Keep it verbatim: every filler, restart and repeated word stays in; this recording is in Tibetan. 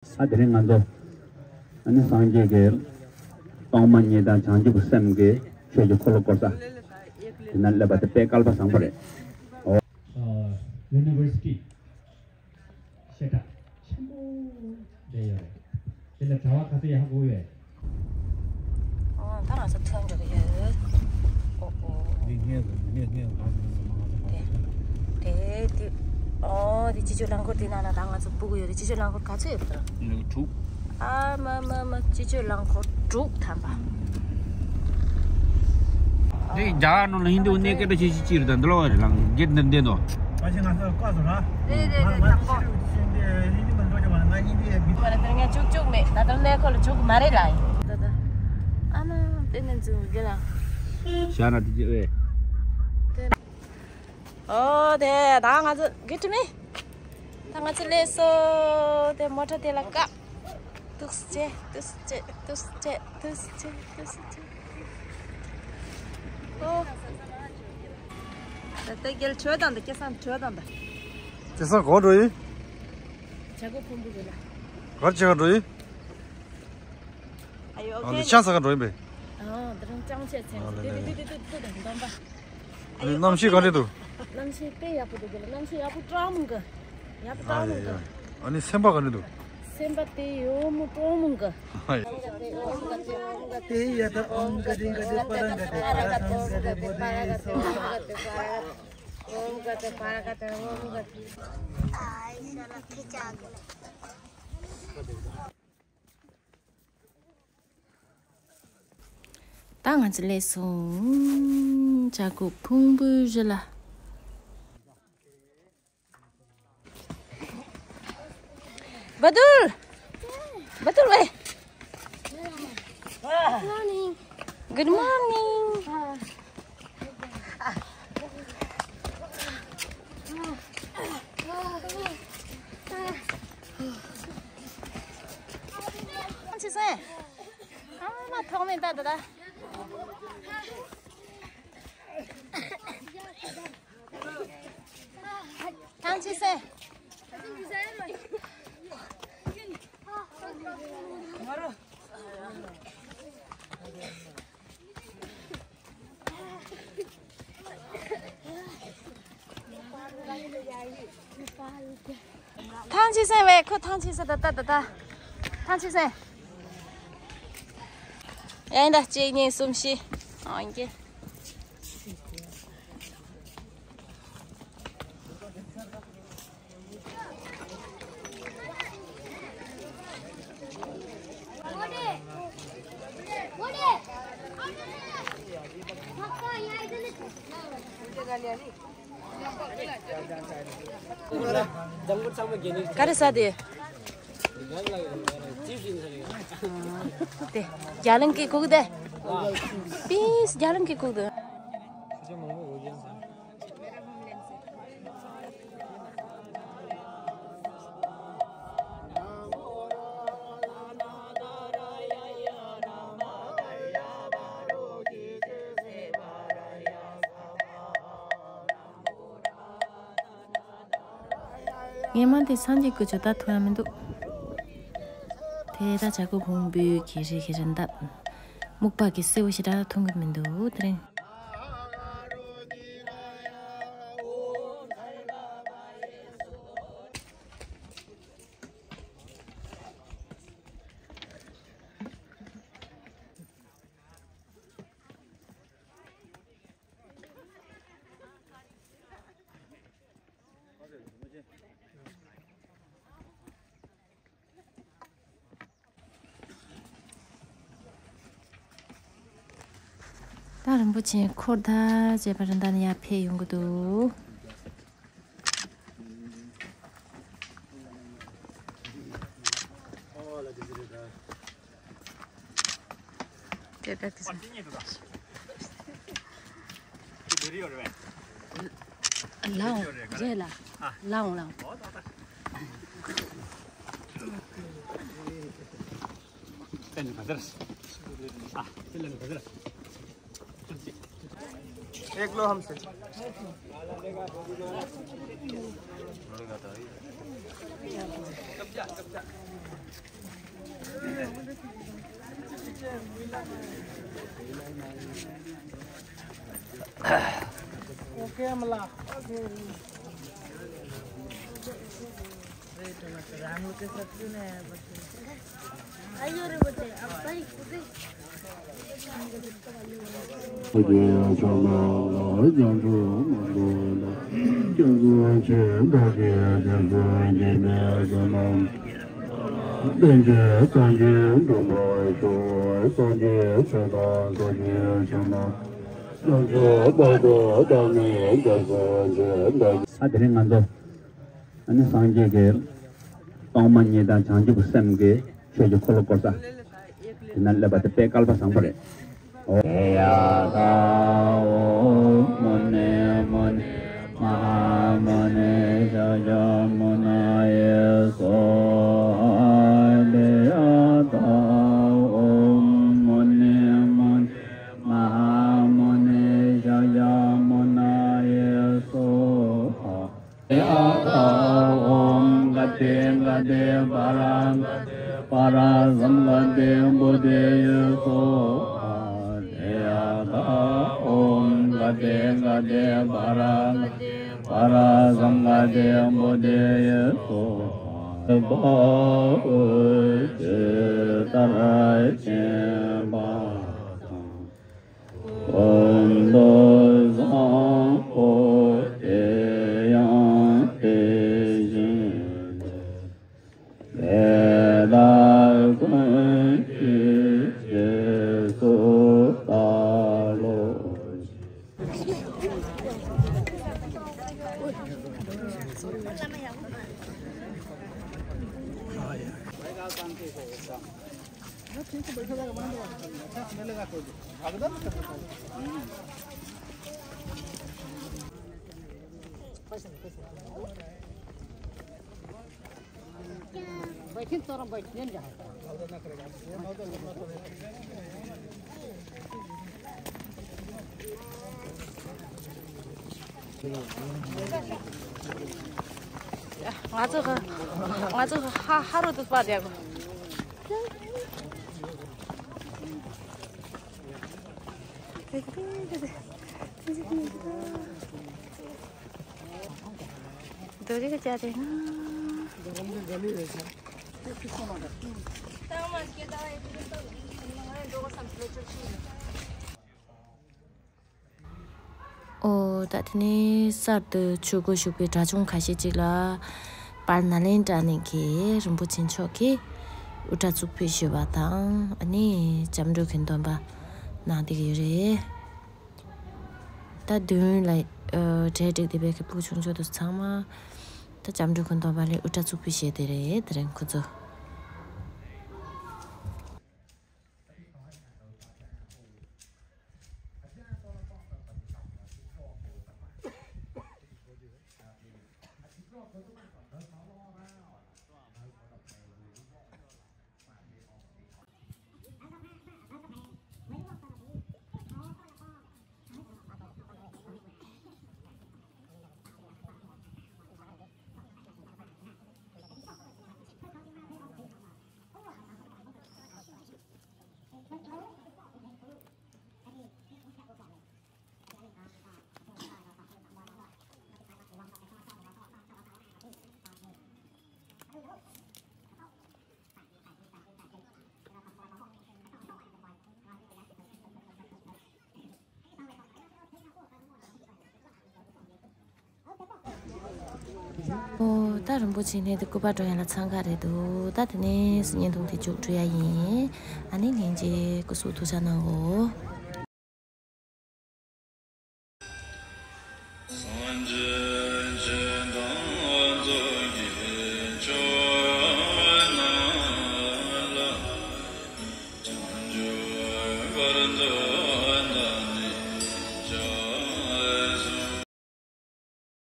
ཨ་དེ་རིང་ང་ཚོ་ཨ་ནི་སངས་རྒྱས་ཀྱི་སྟོང་པ་ཉིད་དང་བྱང་ཆུབ་སེམས་ཀྱི་ཆོས་ཀྱི་འཁོར་ལོ་བསྐོར་ས་དེ་ན་སླེབས་པ་དེ་དཔེ་སྐལ་པ་བཟང་པོ་རེད། ཨོ། ཡུ་ནི་ཝར་སི་ཊི་བཤད་གྲྭ་ཆེན་པོ་རེད་ཡོད་རེད། དེ་ལ་གྲྭ་བ་ག་ཚོད་ཡག་པོ་ཡོད། ཨོ་ད་ང་ཚོ་ཐོན་འགྲོ་གི་ཡོད། ཨོ་ཨོ། འདི་ངས་ངས་ངས་ང་ཚོ་དེ་དེ་ཨོ་དེ་སྤྱི་སྤྱོད་རླངས་འཁོར་དེ་ནང་ན་ད་ང་ཚོ་སྤུ་གུ་ཡོད་རེད། སྤྱི་སྤྱོད་རླངས་འཁོར་ག་ཚོད་ཡོད་དེ་ར། ལོ་དྲུག་ཨ་མ་མ་མ་སྤྱི་སྤྱོད་རླངས་འཁོར་དྲུག་ཐམ་པ། འདི་རྒྱ་གར་ནང་ལ་ཧིན་རྡུ་གནས་སྐད་གྲགས་ཆེ་ཤོས་གཅིག་རེད་ད། འདི་ལོ་རེད་ལང་གེད་འདི་འདི་དོ། ཨ་ཅེ་ང་ཚོ་བཀག་སོང་ར། རེད་རེད་རེད། དང་པོ། ང་ཧིན་རྡུ་མི་འགྲོ་ཅེས་པ་ང་ཧིན་རྡུ་ཡ་མི། མ་རེད་དེ་ངས་བཅུག་བཅུག་མེད། ད་ལྟ་གནས་སྐོར་ལ་བཅུག་གི་མ་རེད་ལ། ད་ད་ཨ་མ་དེ་ནས་འཛུལ་གི་ལ། ཤ་ན་དེ་ཅི་ཨེ། ཨོ་དེ་ད་ང་ཚོ་གི་ཁྲི་མེ། ད་ང་ཚོ་སླེབས་སོང་། དེ་མོ་ཊ་དེ་ལ་བཀག་ཏུག་ཅེ་ཏུག་ཅེ་ཏུག་ཅེ་ཏུག་ཅེ་ཏུག་ཅེ། ཨོ། ད་ལྟ་རྒྱལ་ཆོས་དང་ད་སྐལ་བཟང་ཆོས་དང་ད། སྐལ་བཟང་གོ་འགྲོ་ཡིན། བྱ་རྒོད་ཕུང་པོ་རེད་ལ། གར་ཆེ་ག་འགྲོ་ཡིན། ཨ་ཡོ་ཨ་ལེ་ཨོ་ཁེ། ཤ་ཟ་ག་འགྲོ་ཡིན་པས། ཨ་ད་རུང་ཅང་ཆེ་ཚེ་ཨ་ལེ་ཏི་ཏི་ཏི་ཏི་ཏི་ཏི་འདོན་པ། ཨ་ནི་གནམ་གཤིས་ག་འདྲ་འདུག་གནམ་གཤིས་དཔེ་ཡག་པོ་འདུག་གི་ལ། གནམ་གཤིས་ཡག་པོ་སྤྲང་མོ་གི། ཡག་པོ་སྤྲང་མོ་གི། ཨ་ནི་སེམས་པ་ག་འདྲ་འདུག་སེམས་པ་དེ་ཡོ་མོ་སྤྲང་མོ་གི། ཨ་ཡ། དེ་ཡ་ད་ཨོཾ་ག་དེ་ག་དེ་པ་ར་ག་དེ་པ་ར་ག་དེ་ཨོཾ་ག་དེ་པ་ར་ག་དེ་པ་ར་ག་དེ་ཨོཾ་ག་དེ་པ་ར་ག་དེ་ཨོཾ་ག་དེ། ཨ་ཡ་ལ་ཁི་ཅག་གི་ལ། ད་ང་ཚོ་སླེབས་སོང་། བྱ་རྒོད་ཕུང་པོའི་རི་ལ། བ་དུལ། བ་དུལ་ཝེ། Good morning. ཐང་ཆད་སོང་། ཨ་མ་ཐོག་མེད་ད་ད་ད། ཐང་ཆད་སོང་། ཐང་ཆད་སོང་བས། ཁོ་ཐང་ཆད་སོང་། ད་ད་ད་ད། ཐང་ཆད་སོང་། ཡིན་ད། གཅིག་གཉིས་གསུམ་བཞི། ཨང་ཀི། ག་རེ་ཟ་དེ། དེ་རྒྱ་གླིང་གི་ཁུག་དེ། པིས་རྒྱ་གླིང་གི་ཁུག་དེ། ངས་མ་དེ་སངས་རྒྱས་སྐུ་ཆོ་ད་ཐུག་ཡ་མི་འདུག་དེ་ད་བྱ་རྒོད་ཕུང་པོའི་གི་རི་གི་རི་འདབས། སྨུག་པ་གི་སེར་བོ་ཞེ་དྲག་མཐོང་གི་མི་འདུག་དེ་རིང་། ད་རིན་པོ་ཆེ་འཁོར་ད་བྱས་པ་རི་འདབས་ནས་ཡར་ཕེབས་ཡོང་གི་འདུག་དེ་ལྟར་དེ་སོང་། ལའོ་རེད་ལ། ལའོ་ལའོ། एक लो हमसे। ཨ་དེ་རིང་ང་ཚོ། ཨ་ནི་སངས་རྒྱས་ཀྱི་སྟོང་པ་ཉིད་དང་བྱང་ཆུབ་སེམས་ཀྱི་ཆོས་ཀྱི་འཁོར་ལོ་བསྐོར་ས། དེ་ན་སླེབས་པ་དེ་དཔེ་སྐལ་པ་བཟང་པོ་རེད། ཡ་ཐ་ཨོཾ་མུ་ནེ་མུ་ནེ་མ་ཧཱ་མུ་ནེ་ཤཱཀྱ་མུ་ནེ་སྭཱ་ཧཱ། ཡ་ཐ་ཨོཾ་མུ་ནེ་མུ་ནེ་མ་ཧཱ་མུ་ནེ་ཤཱཀྱ་མུ་ནེ་སྭཱ་ཧཱ། ཡ་ཐ་ཨོཾ་ག་ཏེ་ག་ཏེ་པཱ་ར་ག་ཏེ་པཱ་ར་སཾ་ག་ཏེ་བོ་དྷི་ཡེ་སྭཱ་ཧཱ། ཡ་ཐ་ཨོཾ་ག་ཏེ་ག་ཏེ་པཱ་ར་ག་ཏེ་པཱ་ར་སཾ་ག་ཏེ་བོ་དྷི་ཡེ་སྭཱ་ཧཱ། དཔའ་བོས་ཇི་ལྟར་མཁྱེན་པ་དང་། ཀུན་ཏུ་བཟང་པོ་དེ་ཡང་དེ་བཞིན་ཏེ། དེ་དག་ཀུན་གྱི་རྗེས་སུ་བདག་སློབ་ཅིང་། ང་ཚོ་ང་ཚོ་ཧ་ཧ་རོ་དུ་པ་དེ། འདོད་རིགས་བྱ་དེ་ན། ཨོ་ད་དེ་ནས་གསར་དུ་ཆོས་སྒོར་ཞུགས་པའི་གྲྭ་ཆུང་ཁ་ཤས་ཅིག་ལ་དཔལ་ནཱ་ལེནྡྲ་གླིང་གི་རིན་པོ་ཆེ་མཆོག་གིས་དབུ་སྐྲ་གཙུག་ཕུད་ཞུས་པ་དང་། ཨ་ནི་སྐྱབས་འགྲོ་གི་འདོན་པ་གནང་བསྡད་ཀྱི་ཡོད་རེད། ད་མདུན་ལ་ཨ་གྲལ་སྒྲིག་བསྡད་པའི་ཕྲུ་གུ་ཆུང་ཆུང་དེ་ཚང་མ་ད་སྐྱབས་འགྲོ་གི་འདོན་པ་ལ་དབུ་སྐྲ་གཙུག་ཕུད་བཞེས་བསྡད་རེད། དེ་རིང་ཁོ་ཚོ། ཨོ་ད་རིན་པོ་ཆེ་གནས་དེ་སྐུ་པར་སྒྲོན་ཡ་ལ་འཚང་ཁ་རེད་འདུག་ད་དེ་ནས་བརྙན་ཐུང་དེ་མཇུག་སྒྲིལ་ཡ་ཡིན། ཨ་ནི་ལྷན་རྒྱས་སྐུ་གཟུགས་ཐུགས་ཅག་གནང་གོ།